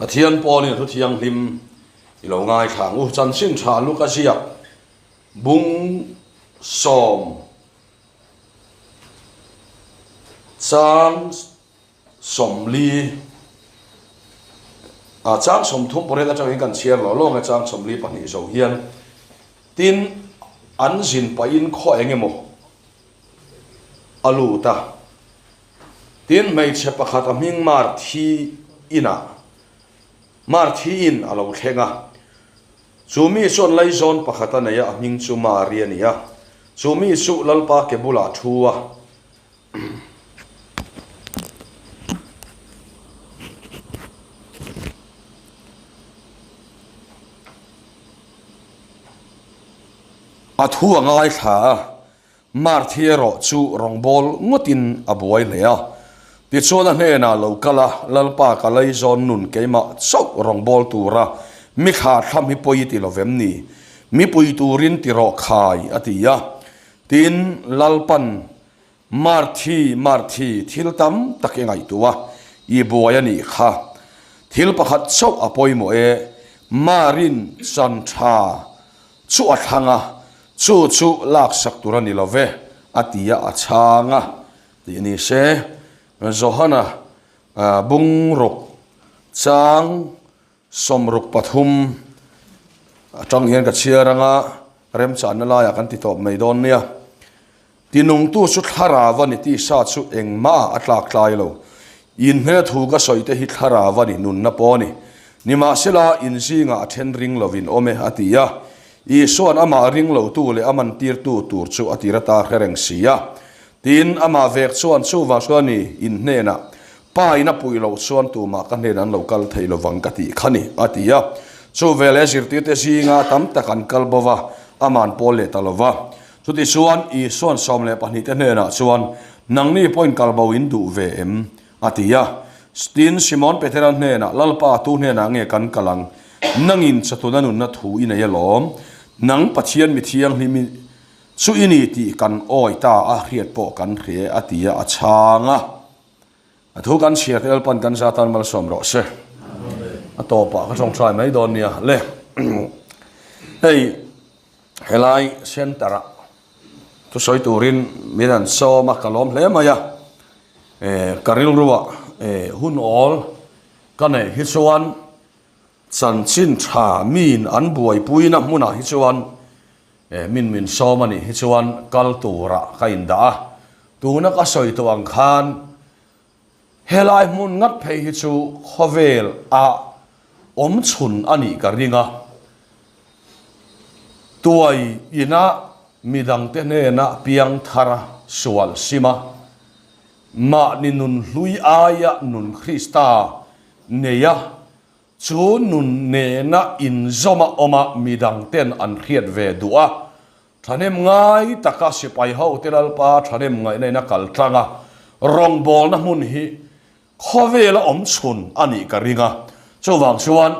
Pathian pawlin a thu thianghlim i lo ngaithla ang u. Chanchin tha Luka ziak bung sawm chang 40 a chang 30 pawh hian atangin kan chhiar lo lawng e chang 42 zo hian tin an zin pahin khaw eng emaw a lut a. Tin, hmeichhe pakhat a hming Marthi inah Marthi in a lo thleng a. Chu mi chuan laizawn pakhat a nei a, a hming chu Mari a ni a. Chu mi chu Lalpa ke bulah a thu a. A thu a ngaithla a. Marthi erawh chu rawngbâwl ngawtin a buai hle a. Tichuan a hnênah lo kal a, Lalpa ka leizawn nun keimah chauh rawngbâwl tûra mi thla thlam hi pawi ti lo vem ni? Mi pui tûrin ti rawh khai, a ti a. Tin, Lalpan, Marthi, Marthi, thil tam tak i ngaihtuah a, i buai a nih kha. Thil pakhat chauh a pawimawh e, Marin chan ṭha chu a thlang a, Chu chu laksak tur a ni lo ve, a ti a, a chhang a tih ni se. Johana bungruk chang 63 atang hian ka chhiar anga remchanna laiah kan ti tawp mai dawn nia. Tinungtu chu thlarau a ni tih sa chu engmah a tlak tlai lo. Inhmel thu ka sawi te hi thlarau a ni, nunna pawh a ni. Nimahsela, in zingah a then ring lovin awm e, a ti a. Isua'n amah ring lotu leh a mantirtu tur chu a tir ata hre reng si a. Tin, amah vek chuan chuvang chuan ni, in hnenah, Pa in a puih loh chuan tumah ka hnenah an lo kal thei lovang ka tih kha ni, a ti a. Chu veleh zirtirte zinga tam tak an kal bo va, ama'n pawl leh ta lo va. Chutichuan, Isua'n 12 te hnenah chuan, Nangni pawhin kal bo in duh ve em? a ti a. Tin, Simon Petera hnenah, Lalpa, tu hnenah nge kan kal ang? Nangin chatuna nunna thu i nei alawm. Nang Pathian mi thianghlim i chu i ni tih kan awi ta a, hriat pawh kan hria e, a ti a, a chhang a. A thu kan chhiar te Lalpan kan za tan malsawm rawh se. A tawpah ka tawngtai mai dawn nia le. Hei helai center ah thusawi turin min an sawm a ka lawm hle mai a. Ka rilruah hun awl ka neih hi chuan chanchin tha miin an buaipuina hmunah hi chuan Min min sawm a nih hi chuan kal turah ka indah a, tuna ka sawi tawh ang khan helai hmun ngat phei hi chu khawvel ah awm chhun a nih ka ring a, tuai ina midangte hnena piang thar a sual sim a, mahni nun hlui aia nun Krista nei a Chu nun nena inzawm a awm a midang ten an hriat ve duh a, thahnem ngai taka sipai hote Lalpa thahnem ngaihna in a kal tlang a, rawngbawlna hmun hi khawvela awm chhun a nih ka ring a, chuvang chuan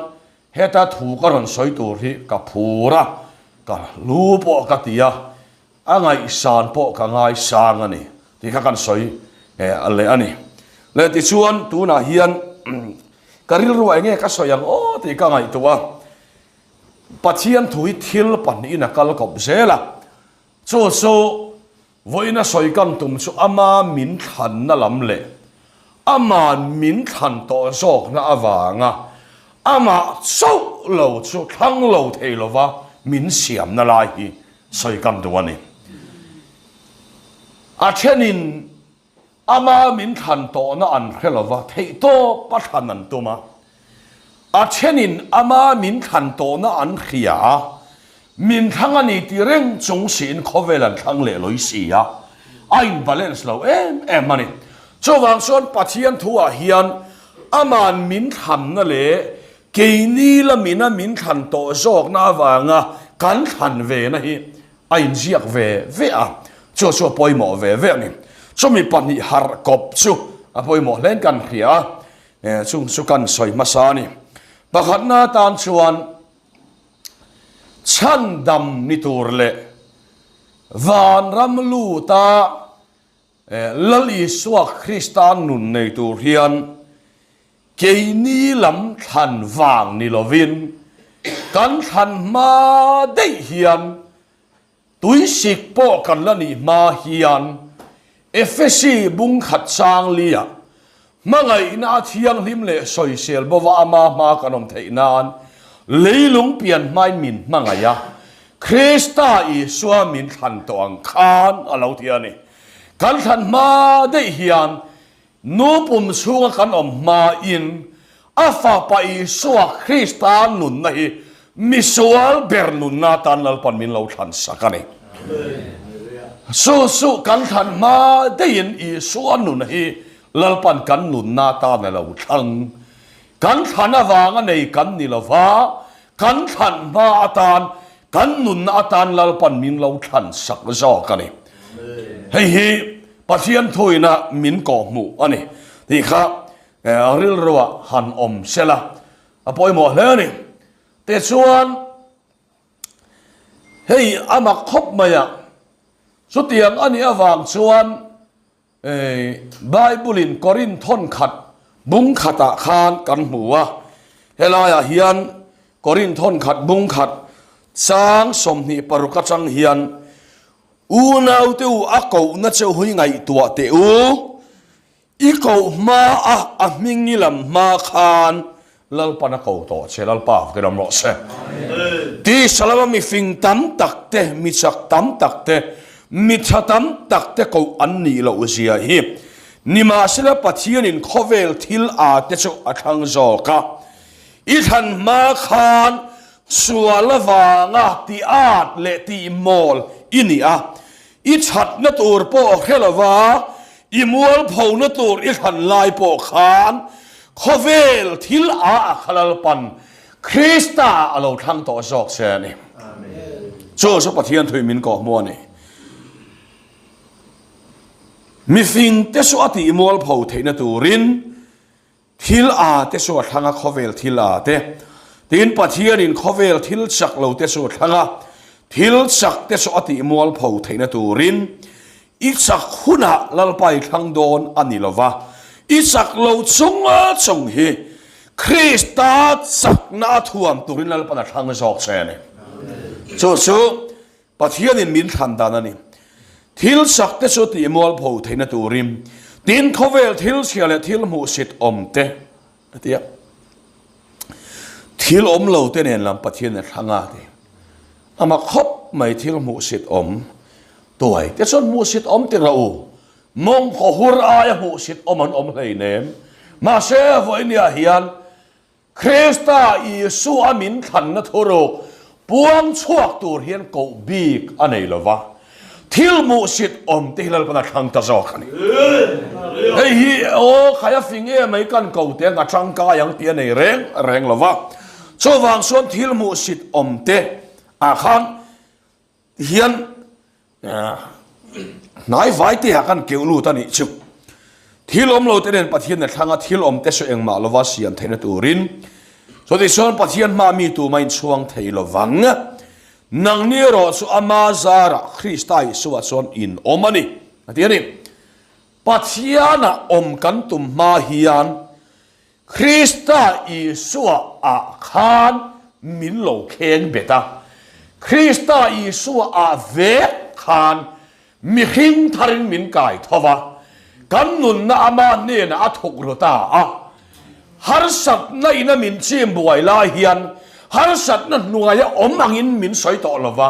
heta thu ka rawn sawi tur hi ka phur a, ka hlu pawh ka ti a, A ngaihsan pawh ka ngaisang a ni tih kha kan sawi leh a ni. Leh tichuan tunah hian ka rilru ah enge ka sawi ang aw tih ka ngaihtuah a, Pathian thu hi thil pahnihin a kal kawp zel a, chu chu vawiina sawi kan tum chu ama min thlanna lam leh ama'n min thlan tawh zawkna avanga amah chauh lo chu thlang lo thei lova min siamna lai hi Sawi kam duh a ni. A thenin ama min thlan tawhna an hre lo va, theihtawp a thlan an tum a. A thenin ama min thlan tawhna an hria a, min thlang a ni ti reng chung siin khawvel an thlang leh lawih si a, a in balance lo em em a ni. Chuvang chuan Pathian thuah hian ama'n min thlanna leh Keini lamina min thlan tawh zawkna avanga kan thlan vena hi a inziak ve ve a, chu chu a pawimawh ve ve a ni. Chumi pahnih harh kawp chu a pawimawh hlein kan hria a, chung chu kan sawi hmasa a ni. Pakhatna atan chuan chhandam ni tur leh vanram luta Lal Isua Krista nun nei tur hian. Keini lam thlan vang ni lovin kan thlan hma daih hian tuisik pawh kan la nih hma hian Efesi bung khat chang liah hmangaihna a thianghlim leh sawisel bova ama hma kan awm theih nan leilung pian hmain min hmangaih a, Krista Isua min thlan tawh ang khan a lo ti a ni. Kan thlan hma daih hian Nu pum chhunga kan awm hmain a Fapa Isua Krista nunna hi misual ber nunna atan Lalpan min lo thlan sak a ni. Chu chu kan thlan hma deihin Isua nun hi Lalpan kan nunna atan a lo thlang. Kan thlan avanga nei kan ni lova, kan thlan hma atan, kan nunna atan Lalpan min lo thlan sak zawk a ni. Hei hi Pathian thuina min kawhhmuh a ni tih kha rilruah han awm sela a pawimawh hle a ni. Tichuan, hei a mak khawp mai a, chutiang a nih avang chuan Bible-in Korinth thawn khat bung khatah khan kan hmu a, helaiah hian Korinth thawn khat bung khat chang 26 atang hian Unaute u a kohna che u hi ngaihtuah teh u, i koh hma a a hming i lam hma khan Lalpan a ko tawh che, Lalpa ti lam rawh se. Tisa lama mi fing tam tak te, mi chak tam tak te, mi tha tam tak te koh an nih loh zia hi. Nimahsela Pathianin khawvel thil a te chu a thlang zawk a, i thlan hma khan sual avanga ti at leh ti mawl i ni a, i thatna tur pawh hre lova i mualphona tur i thlan lai pawh khan khawvel thil a a kha Lalpan Krista ah a lo thlang tawh zawk che a ni. Chu chu Pathian thui min kawhhmuh a ni. Mifingte chu a tih mualpho theihna turin Thil a te chu a thlang a, khawvel thil a te. Tin, Pathianin khawvel thil chak lo te chu a thlang a, thil chak te chu a tih mualpho theihna turin i chak hunah Lalpa i thlang dawn a ni lo va, i chak lo chunga chung hi Krista chakna a thuam turin Lalpan a thlang zawk che a ni. Chu chu Pathianin min thlan dan a ni. Thil sak te chu tih mualpho theihna turin, tin khawvel thil chhia leh thil hmuhsit awm te a ti a. Thil awm lo te nen lam Pathian a thlang a ti. Ama khawp mai thil hmuhsit awm tuai te chuan hmuhsit awm ti rawh u. Mawngkaw hur aia hmuhsit awm an awm hleinem. Mahse vawinia hian Krista Isua min thlanna thuruk puang chhuak tur hian koh bik a nei lo va, thil muhsit awm te hi Lalpan a thlang ta zawk a ni. Hei hi aw khai a fing em mai kan ko te ang a tangkai ang tih a nei reng reng lo va, chuvang chuan thil muhsit awm te ah khan Hian hnai vai te ah kan keuh lut a nih chu. Thil awm lo te nen Pathian a thlang a, thil awm te sawi engmah lova siam theihna turin. Chutih chuan Pathian hma mi tuma inchhuang thei lovang. Nangni erawh chu ama zarah Krista Isua chuan in awm a ni, a ti a ni. Pathianah awm kan tum hma hian Krista Isua ah khan min lo kheng bet a, Krista Isua ah vek khan mihring tharin min kai tho va, kan nunna ama hnenah a thawk ru ta a. Harsatna ina min chim buai lai hian harsatna hnuaia awm angin min sawi tawh lo va,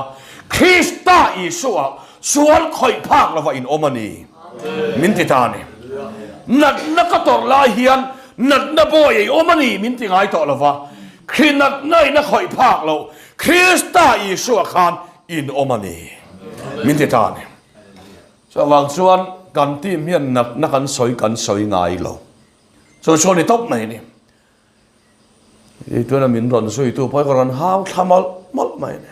Krista Isua sual khawih phak lova in awm a ni. Min ti ta a ni. Natna ka tawrh lai hian natna bawi ei awm a ni min ti ngai tawh lo va, Kri natna in a khawih phak loh Krista Isua khan in awm a ni min ti ta a ni. Chuvang chuan kan team hian natna kan sawi kan sawi ngai lo. Chu chu a ni tawp mai a ni. Tuna min rawn zuitu pawh hi ka rawn hau thla mawlh mawlh mai a ni.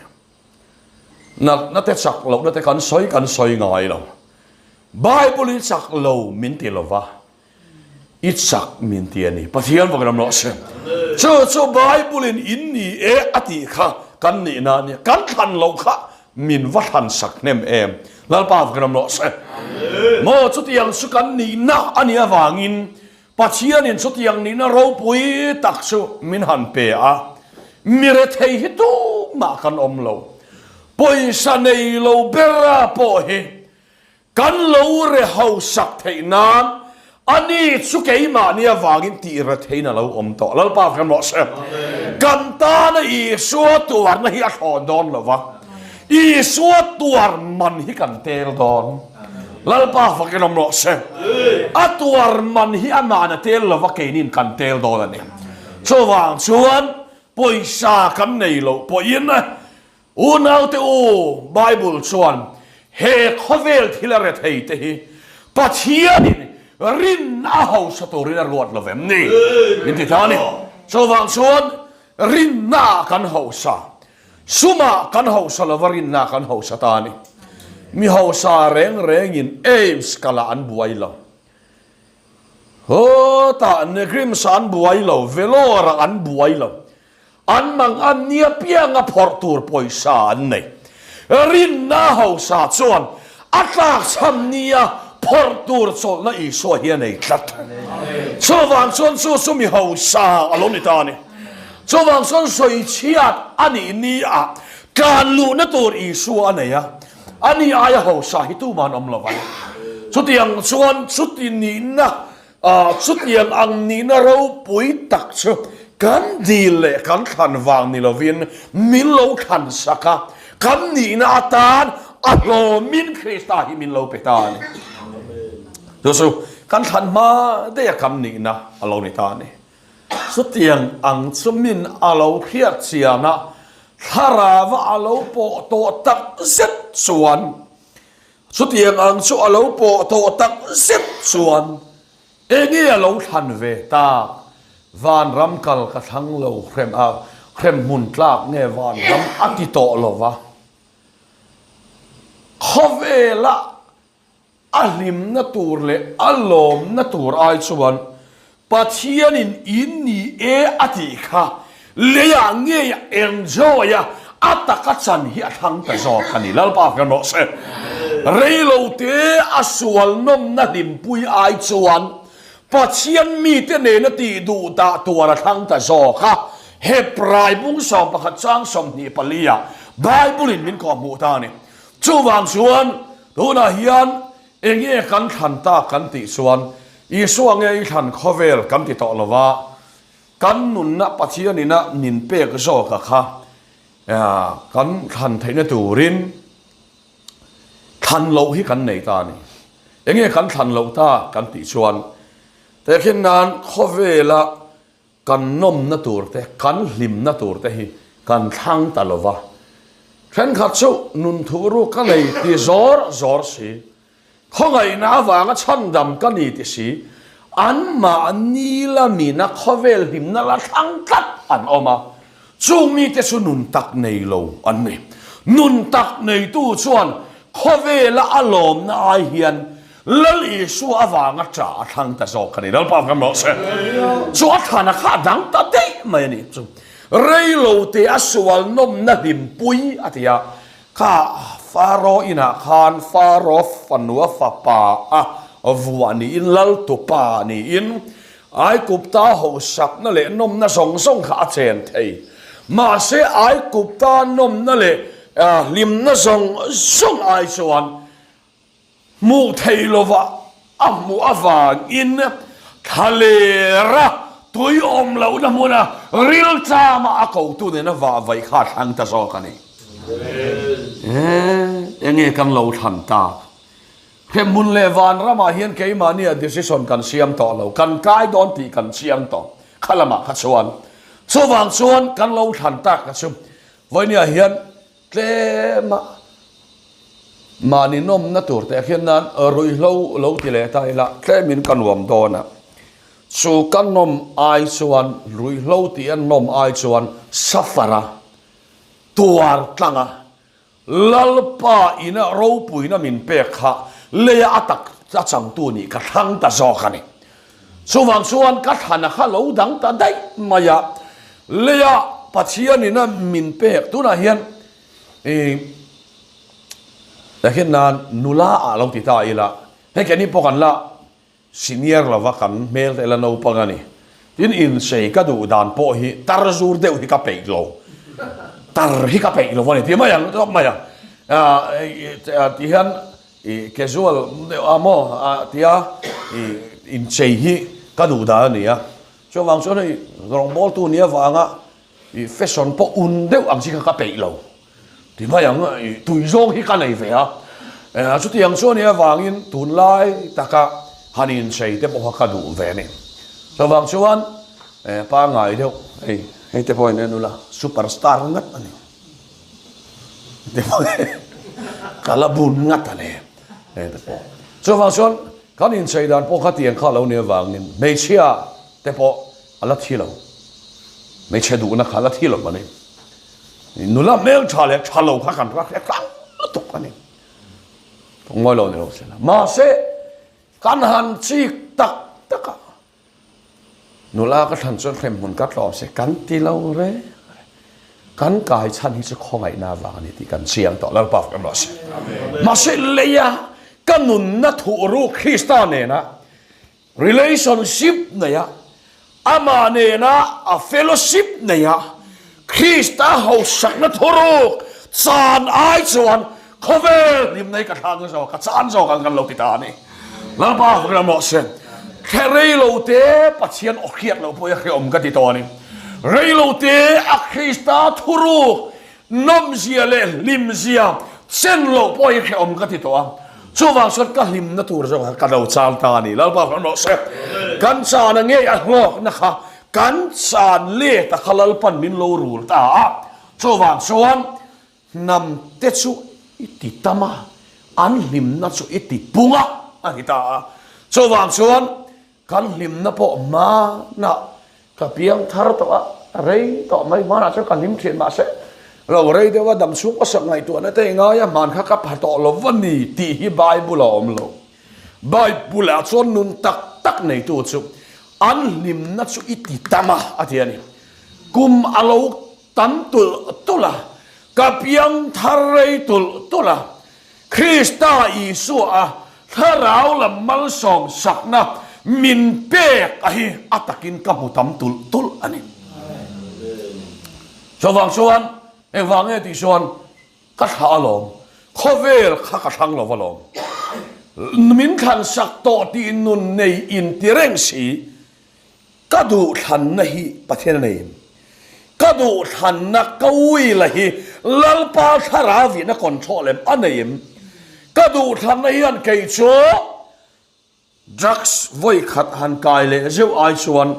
Natna te chak lohna te kan sawi kan sawi ngai lo. Bible i chak lo min ti lo va, i chak min ti a ni. Pathian vak ram rawh se. Chu chu Bible in in ni e a tih kha kan nihna a nia. Kan thlan loh kha min va thlan sak hnem em. Lalpa vak ram rawh se. Maw chutiang chu kan nihna a nih avangin. Pathianin chutiang nihna ropui tak chu min han pe a, mi rethei hi tumah kan awm lo. Pawisa nei lo bera pawh hi Kan lo re hausak theih nan ani chu keimahni avangin tih retheiin a lo awm tawh. Lalpa kan rawh se. Kan tana Isua tuarna hi a thlawn dawn lo va, Isua tuar man hi kan tel dawn. Lalpa fakin awm rawh se. A tuar man hi ama'n a tel lo va, keinin kan tel dawn a ni. Chuvang chuan pawisa kan nei loh pawhin Unaute u, Bible chuan he khawvel thil a rethei te hi Pathianin rinna a hausa turin a ruat lo vem ni? Min ti ta a ni. Chuvang chuan rinnaah kan hausa, sumah kan hausa lova rinnaah kan hausa ta a ni. Mi hausa reng rengin aims kalah an buai lo. Hawtah Negrims ah an buai lo, Vellore ah an buai lo. An mang an nia pianga phawrh tur pawisa an nei. Rinna hausa chuan a tlakchham nia phawrh tur chawlhna Isua hi a nei tlat. Chuvang chuan chu chu mi hausa a lo ni ta a ni. Chuvang chuan sawichhiat a nih nia tlan luhna tur Isua a nei a, ani aia hausa hi tuman awm lo vang. Chutiang chuan chuti nihna Chutiang ang nihna ropui tak chu kan dil leh kan thlan vang ni lovin min lo thlan sak a, kan nihna atan a hlawmin Krista hi min lo pe ta a ni. Chu chu kan thlan hma daih a kan nihna a lo ni ta a ni. Chutiang ang chu min a lo hriat chian a, thlarava a lo pawh tawh tak zet chuan Chutiang ang chu a lo pawh tawh tak zet chuan enge a lo thlan ve tak? Vanram kal ka thlang lo hrem a, hrem hmun tlak nge vanram a ti tawh lo va. Khawvela a hlimna tur leh a lawmna tur ai chuan Pathianin in ni e a tih kha leiah ngei a enjoy a, a taka chan hi a thlang ta zawk a ni. Lalpa kan rawh se. Reilo te a sual nawmna hlimpui ai chuan Pathian mite nena tih duh dah tuar a thlang ta zawk a. Hebrai bung 11 chang 24 ah Bible in min kawhhmuh ta a ni. Chuvang chuan tunah hian Enge kan thlan tak kan tih chuan Isua nge i thlan khawvel kan ti tawh lo va, kan nunna Pathian ina min pek zawka kha kan thlan theihna turin thlan loh hi kan nei ta a ni. Enge kan thlan loh ta kan tih chuan tehkhin nan khawvela Kan nawmna tur te, kan hlimna tur te hi kan thlang ta lo va. Thenkhat chu nun thuhruk ka nei ti zawr zawr si, khawngaihna avanga chhandam ka ni ti si, anmahni lamina khawvel hlimna la thlang tlat an awm a. Chung mite chu nun tak nei lo an ni. Nun tak neitu chuan khawvela a lawmna ai hian Lal Isua avanga ṭah a thlang ta zawk a ni. Lalpa kan rawh se. Chu a thlana kha a dang ta daih mai a ni. Chu reilo te a sual nawmna hlimpui a ti a. Kha Faro inah khan Faro fanua fapa a vuah niin Lal tupa niin Aikupta hosakna leh nawmna zawng zawng kha a chen thei. Mahse Aikupta nawmna leh hlimna zawng zawng ai chuan Hmuh theih lova a hmuh avangin thlalera tui awm lohna hmuna rilchama a kotu nena vahvaih kha a thlang ta zawk a ni. Enge kan lo thlan tak? Hremhmun leh vanramah hian keimahnia decision kan siam tawh lo, kan kai dawn tih kan chiang tawh kha lamah kha chuan. Chuvang chuan kan lo thlan tak kha chu vawinia hian Tlema mahni nawmna tur teh hian nan ruihhlo lo ti leh ta ila tlemin ka nuam dawn a, chu ka nawm ai chuan ruihhlo tih a nawm ai chuan suffer a, tuar tlang a, Lalpa ina ropuina min pek kha leia a tak a changtu nih ka thlang ta zawk a ni. Chuvang chuan ka thlana kha lo dang ta daih mai a, leia Pathianin a min pek tunah hian ih takin nan nula ah lo ti ta ila, hei keini pawh kan la. Senior lova kan hmel te la naupang a ni. Tin, inchei ka duh dan pawh hi tar zur deuh hi ka peih lo. Tar hi ka peih lo a ni ti mai ang tawp mai a. Ti hian casual deuh a maw tia inchei hi ka duh dan a ni a. Chuvang chuan hei rawngbawltu nia vanga fashion pawh un deuh ang chi kha ka peih lo. Ti mai ang, tui zawng hi ka nei ve a. Chutiang chu a nih avangin tunlai taka han inchei te pawh kha ka duh ve a ni. Chuvang chuan pangngai deuh hei hei te pawhin en ula super star ngat a ni. Te pawh ka la bun ngat a ni hei te pawh. Chuvang chuan kan inchei dan pawh kha tiang kha a lo nih avangin hmeichhia te pawh a la thi lo. Hmeichhe duhna kha a la thi lo a ni. Nula hmel tha leh tha lo kha kan rak hre tlang lutuk a ni. Ngawi lo ni lo se la. Mahse, kan han chik tak tak a, nula ka thlan chuan hremhmun ka tlawm se kan ti lo re. Kan kai chhan hi chu khawngaihna avang a ni tih kan chiang tawh. Lalpa fak em rawh se. Mahse, leia ka nunna thuh ruk Krista nena Relationship neia, amah nena a fellowship neia, Krista hausakna thuruk chan ai chuan khawvel hlimna hi ka thlang zawk, ka chan zawk ang kan lo ti ta a ni. Lalpa ram rawh se. Thla reilo te Pathian aw hriat loh pawh hi a hrehawm ka ti tawh a ni. Reilo te a Krista thuruk Nawmzia leh hlimzia chen loh pawh hi hrehawm ka ti tawh a, chuvang chuan ka hlimna tur zawk kha ka lo chang ta a ni. Lalpa hran rawh se. Kan chana ngei a hlawkna kha kan chan let a kha Lalpan min lo rul ta a, chuvang chuan hnam te chu i ti tam a, an hlimna chu i ti pung a, a ti ta a. Chuvang chuan Kan hlimna pawh hmanah ka piang thar tawh a, rei tawh mai hmanah chuan ka hlim thin mahse lo rei deuh a dam chhung ka sak ngaihtuahna te i ngai a hman kha ka pha tawh lo va ni tih hi Bible a awm lo. Bible ah chuan nun tak tak neitu chu an hlimna chu i ti tam a a ti a ni. Kum a lo tam tulh tulh a, ka piang thar rei tulh tulh a, Krista Isua a Thlarau lam malsawm sakna min pek a hi a takin ka hmu tam tulh tulh a ni. Chuvang chuan engvang nge tih chuan ka thlah alawm, khawvel kha ka thlang lo alawm. Min thlan sak tawh tih nun nei inti reng si. Ka duhthlanna hi Pathian a nei em? Ka duhthlanna ka will a hi Lalpa thlarau in a control em? A nei em? Ka duhthlanna hian kei chu drugs vawi khat han kai leh zeuh ai chuan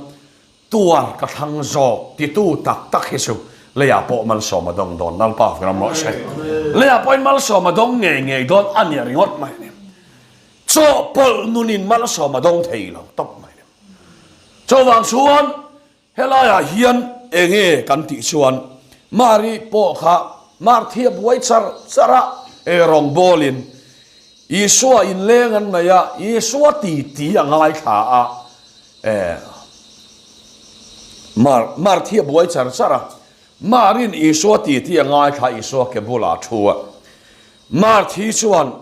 tuar ka thlang zawk titu tak tak hi chu leiah pawh malsawm a dawng dawn Lalpa ram rawh se. Leiah pawhin malsawm a dawng ngei ngei dawn a ni ringawt mai a ni. Chawhpawlh nunin malsawm a dawng thei lo tawp mai a ni. Chuvang chuan helaiah hian enge kan tih chuan Mari pawh kha Marthi a buai char char a, eirawng bawlin Isua inleng an nei a, Isua titi a ngaithla a, Marthi a buai char char a, Marin Isua titi a ngaithla Isua ke bulah a thu a, Marthi chuan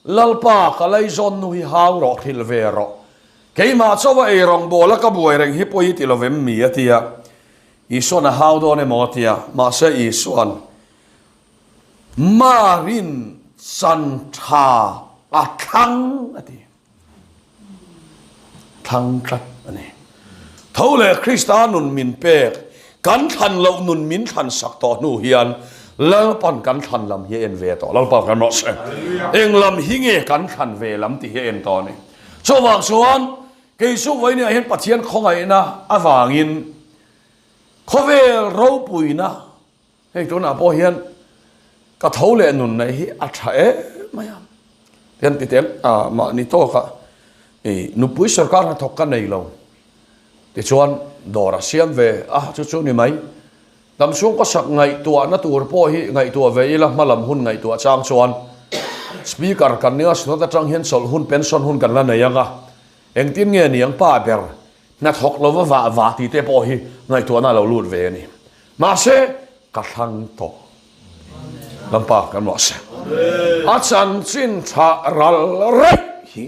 Lalpa, ka laizawn nu hi hau rawh, hrilh ve rawh. Keimah chauha ei rawngbawla ka buai reng hi pawi ti lovem mi? a ti a. Isua'n a hau dawn emaw a ti a, mahse Isua'n Marin chan tha a thlang a ti. Thlang tlat a ni. Tho leh Krista nun min pek, kan thlan loh nun min thlan sak tawh hnu hian Lalpan kan thlan lam hi a en ve tawh. Lalpa kan rawh se. Eng lam hi nge kan thlan ve lam tih hi a en tawh a ni. Chuvang chuan kei chu vawiin ah hian Pathian khawngaihna avangin khawvel ropuina Hei tunah pawh hian ka tho leh nun neih hi a tha em mai a, tian ti teng a mahni tawkah i nupui sorkar hnathawk ka nei lo tichuan dawr a siam ve a chu chu ni mai. Damchhung ka sak ngaihtuahna tur pawh hi ngaihtuah ve ila hmalam hun ngaihtuah chang chuan speaker kan nia synod atang hian chawlh hun pension hun kan la nei ang a, engtin nge niang pa ber hnathawk lova vah vah tih te pawh hi ngaihtuahna a lo lut ve a ni. Mahse, ka thlang tawh. Lampa kan ruah se. A chanchin tha ral raih hi.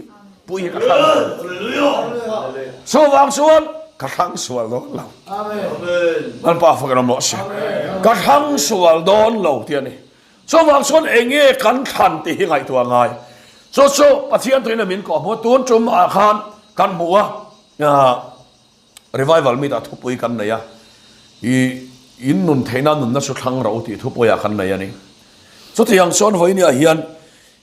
pui hi ka thlang Chuvang chuan ka thlang sual dawn lo. Lalpa fakin awm rawh se. Ka thlang sual dawn lo tih a ni. Chuvang chuan eng nge kan thlan tih hi ngaihtuah ngai. Chu chu Pathian tuina min kawh hmu a, tun tum ah khan kan hmu a. Revival meet ah thupui kan nei a, i in nun theihna nunna chu thlang ro tih thupuiah kan nei a ni. Chutiang chuan vawinia hian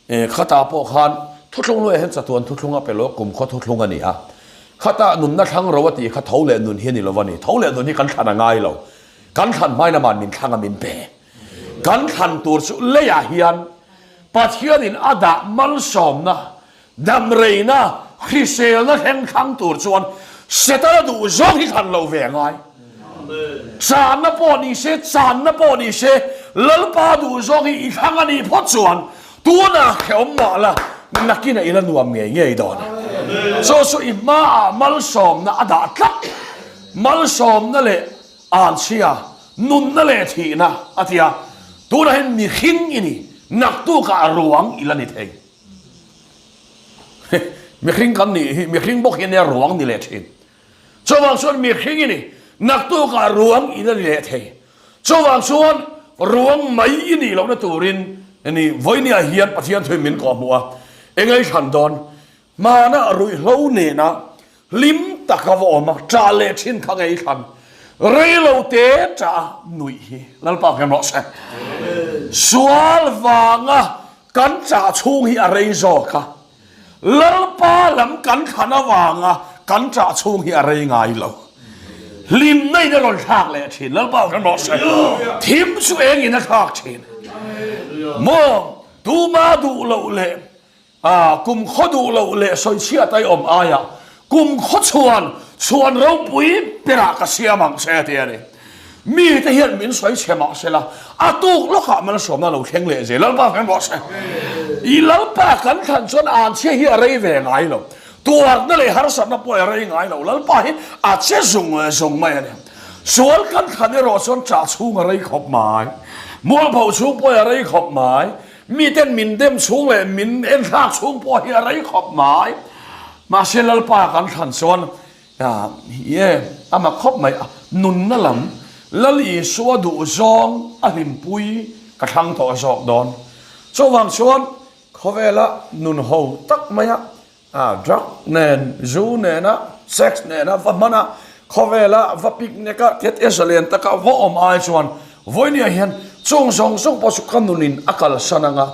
khatah pawh khan thuthlung luaiah hian chatuan thuthlung a pe lo, kumkhaw thuthlung a ni a. Khatah nunna thlang ro a tih kha tho leh nun hi a ni lo a ni. Tho leh nun hi kan thlan a ngai lo. Kan thlan hmain aman min thlang a min pe. Kan thlan tur chu leiah hian Pathianin a dah malsawmna Damreina, hriselna thleng thlang tur chuan Setana duh zawng hi thlan lo ve a ngai. Channa pawh ni se, channa pawh ni se, Lalpa duh zawng hi i thlang a nih phawt chuan tunah hrehawm mah la, nakinah i la nuam ngei ngei dawn a. Chu chu i hmaah malsawmna a dah tlat. Malsawmna leh anchhia, nunna leh thihna a ti a. Tunah hian mihring i ni, naktukah ruang i la ni thei. Mihring kan nih hi mihring bawk hi ania ruang ni leh thin. Chuvang chuan mihring i ni, naktukah ruang i la ni leh thei. Chuvang chuan ruang mai i nih lohna turin ni vawinia hian Pathian thuin min kawhhmuh a, engei thlan dawn hmana ruihhlo nena hlim taka va awm a, ṭah leh ṭhin kha ngei thlan rei lo te ṭah a nuih hi Lalpa hian rawh se. Sual vanga Kan chah chhung hi a rei zawk a, Lalpa lam kan thlan avanga kan chah chhung hi a rei ngai lo. Hlimna in a rawn thlak leh thin, Lalpa hre rawh se. Thim chu engin a thlak thin. Maw, tuma duh loh leh kum khaw duh loh leh sawichhiat ai awm aiah Kum khaw chhuan, chhuan ropui berah ka siam ang che a ti a ni. Mite hian min sawi chhe mah se la, a tuk lawkah malsawmna lo thleng leh zel. Lalpa kan rawh se. I Lalpa kan thlan chuan anchhia hi a rei ve ngai lo. Tuarna leh harsatna pawh a rei ngai lo. Lalpa hi a che zung zung mai a ni. Sual kan thlan erawh chuan ṭah chhung a rei khawp mai. Mualpho chhung pawh a rei khawp mai. Miten min dem chhung leh min enthlak chhung pawh hi a rei khawp mai. Mahse Lalpa kan thlan chuan ye a mak khawp mai a, nunna lam Lal Isua duh zawng a hlimpui ka thlang tawh zawk dawn. Chuvang chuan khawvela nun ho tak maia drug nen, zu nena, sex nena va hman a, khawvela va picnic a, tiat e zalen taka va awm ai chuan vawinia hian chung zawng zawng pawh chu ka nunin a kalsan anga,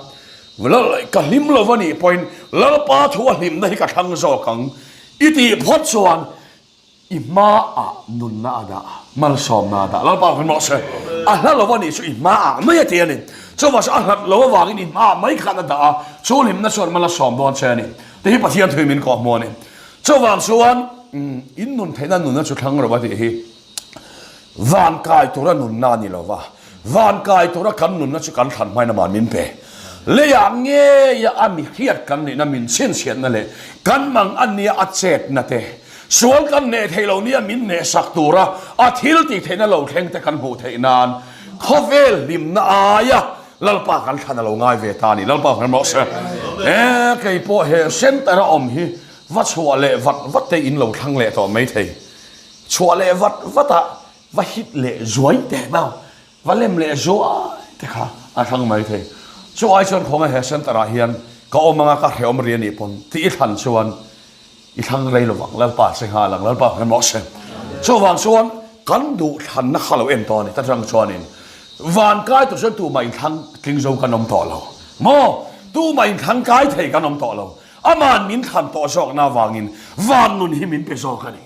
Lal, ka hlim lo va nih pawhin Lalpa thu a hlimna hi ka thlang zawk ang i tih phawt chuan i hmaah nunna a dah, malsawmna a dah. Lalpa hlim rawh se. A hla lo va nih chu i hmaah mai a ti a ni. Chuvang chu a hlat lo avangin i hmaah mai khan a dah a, chu hlimna chuan mal a sawm dawn che a ni. Tih hi Pathian thuin min kawhhmuh a ni. Chuvang chuan in nun theihna nunna chu thlang rawh a tih hi. Van kai tura nunna a ni lo va, van kai tura kan nunna chu kan thlan hmain amah min pe. Leiah ngeia a mi hriat kan nihna min chhinchhiatna leh kan mang a nia a chetna te, sual kan hneh theih lo nia min hnehsak tura a thil tih theihna lo thleng te kan hmuh theih nan khawvel hlimna aia Lalpa kan thlan a lo ngai ve ta a ni. Lalpa hmel rawh se. E, kei pawh he center a awm hi va chhuah leh vat vat te in lo thlang leh tawh maithei. Chhuah leh vat vat a, va hit leh zuai teh deuh, va lem leh zuai te kha a hrang mai thei. Chu ai chuan khawnge he center ah hian ka awm anga ka hrehawm ri a nih pawn tih i thlan chuan i thlang rei lovang, Lalpa che nghal ang, Lalpa hmel mawh se. Chuvang chuan kan duh thlanna kha lo en tawh a ni, ta chang chuanin van kai tur chuan tumah inthlang tling zo kan awm tawh lo maw? Tumah inthlang kai thei kan awm tawh lo. Ama'n min thlan tawh zawkna avangin van nun hi min pe zawk a ni.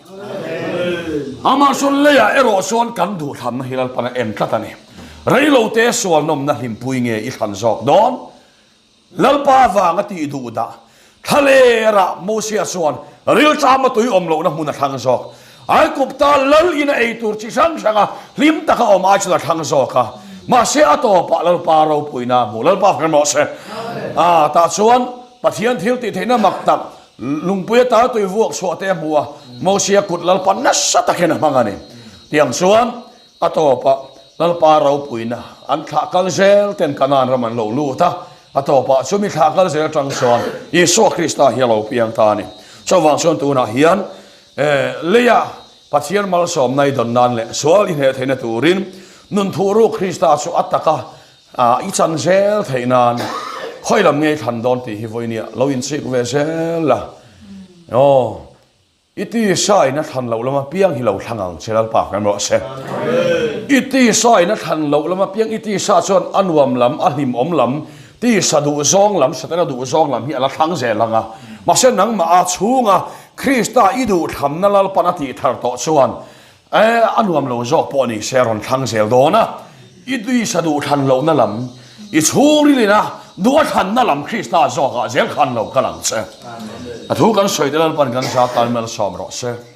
Amah chuan leiah erawh chuan kan duhthlanna hi Lalpan a en tlat a ni. Reilote sualnawmna hlimpui nge i thlan zawk dawn? Lalpa avanga tih duh dah. Thlalerah Mosia chuan rilṭama tui awm lohna hmun a thlang zawk. Aigupta lal in a ei tur chi hrang hranga hlim taka awm ai chuan a thlang zawk a. Mahse a tawpah Lalpa ropuina a hmu. Lalpa hre rawh se. A tah chuan Pathian thil tih theihna mak tak lungpui ata tui vuak chhuah te a hmu a, Mosia kut Lalpa nasa takin a hmang a ni. Tiang chuan a tawpah Lalpa ropuina an thlah kal zel ten Kanaan ram an lo lut a. A tawpah chu mi thlah kal zel atang chuan Isua Krista hi a lo piang ta a ni. Chuvang chuan tunah hian leia Pathian malsawmna i dawn nan leh sual i hneh theihna turin nun thuhruk Krista chu a taka i chan zel theih nan khawi lam ngei thlan dawn tih hi vawinia lo inchik ve zel la. Aw. I tisa in a thlan loh lama piang hi lo thlang ang che Lalpa kan rawh se. I tisa in a thlan loh lama piang i tisa chuan a nuam lam, a hlimawm lam, tisa duh zawng lam, Satana duh zawng lam hi a la thlang zel ang a. Mahse nangmah a chhunga Krista i duh thlamna Lalpan a tih thar tawh chuan E, a nuam lo zawk pawh ni se a rawn thlang zel dawn a. I tisa duh thlan lohna lam, i chhungril ina duh a thlanna lam Krista zawkah zel khan lo kal ang che. A thu kan sawi te Lalpan kan za tan malsawm rawh se.